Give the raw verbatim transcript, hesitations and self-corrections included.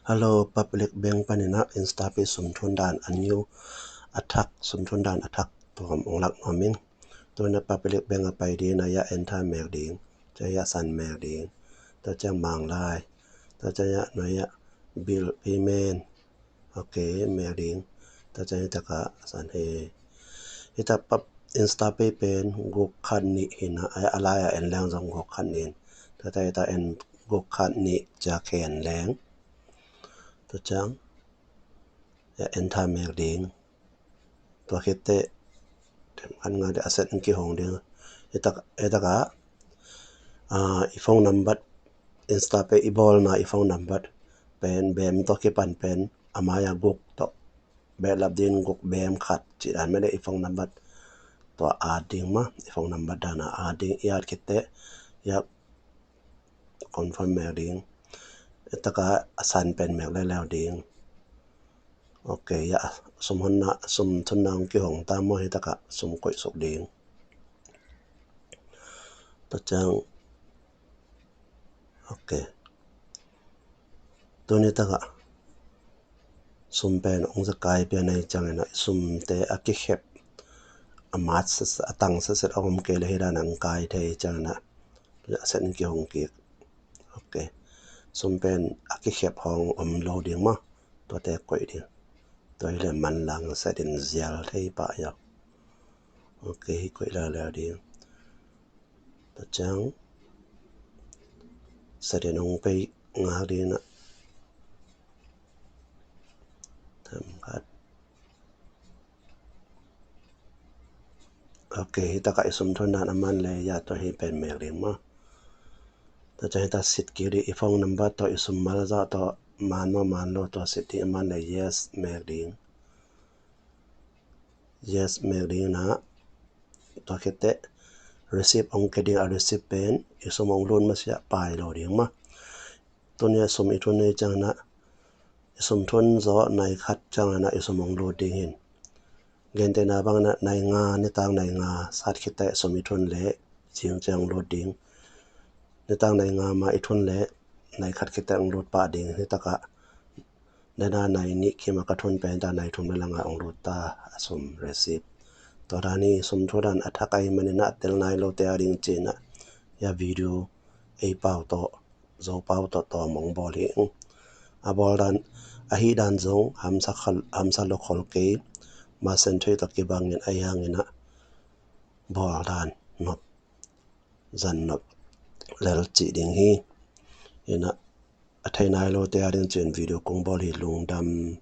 Hello, Public Bank panin ah InstaPay sum thun dan a new a thak, sum thun dan a thak tua ong lak nuam ing. Tua in ah Public Bank ah pai ding in ah, ya enter mek ding. Tua ciang ya san mek ding. Tua ciang Manglai. Tua ciang ya nuai ah bill payment. Ok, mek ding. Tua ciang hi tak ah san hi. Hi tak ah InstaPay pen guk khat nih hi in ah, a lai ah en leng zong guk khat nih in. Tua ciang hi tak ah en guk khat nih ciang khen leng. Tua ciang ya enter mek ding. Tua khit teh, dem khat nga ding a set in kihong ding. Hi tak, hi tak ah, ah, i phone number, InstaPay i bawlna i phone number pen beem tawh kipan pen a mai ah guk tawh, behlap ding guk beem khat cih dan mah leh i phone number tua add ding mah, i phone number dan a add ding. I add khit teh, ya confirm mek ding. Hi tak ah a san pen mek leuleu ding. Ok, ya sum honna, sum thunna ong kihong ta maw, hi tak ah sum koih suk ding. Tua ciang, ok. Tuni tak ah sum pen ong za kai pian ahih ciangin ah, sumte a kikhep, a mat sitset, a tang sitset a om kei leh hi dan ah ong kai thei ahih ciangin ah, a set in kihong kik. Ok. Sum pen a kikhep hong om lo ding maw. Tuate koih ding. Tua hi leh manlang set in zial thei pah hi a. Ok, hi koih leuleu ding. Tua ciang set in ong pei ngak ding in ah. Tam khat. Ok, hi tak ah i sum thun dan a man leh ya tua hi pen mek ding maw. Tua ciang hi tak ah sit kik ding, i phone number tawh i sum mal zah tawh man maw man lo tua sit ding, a man leh yes mek ding. Yes mek ding in ah, tua khit teh receipt ong khe ding, a receipt pen i sum ong lut masiah pai lo ding maw. Tuni a sum i thun ahih ciangin ah, i sum thun zawh nai khat ciangin ah i sum ong lut ding hi. Gentehna bangin ah nai nga, nitak nai nga sat khit teh sum i thun leh zing ciang lut ding. Nitak nai nga mah i thun leh nai khat khit teh ong lut pah ding. Hi tak ah, nidang nai nih kim a ka thun pen ta, nai thum leh nga ong lut ta a sum receipt. Tua dan hi, sum thun dan a thak ahih manin ah tel nai lote a ding ci-in ah, ya video ei pau tawh, Zo pau tawh tawm ong bawl hi. A bawl dan, a hih dan zong hamsa khol, hamsa lo khol kei, masen thei tawh kibangin, ahih hangin ah bawl dan nop, zan nop lel cih ding hi. In ah, a thei nai lote a ding ci-in video kong bawl hi. Lungdam.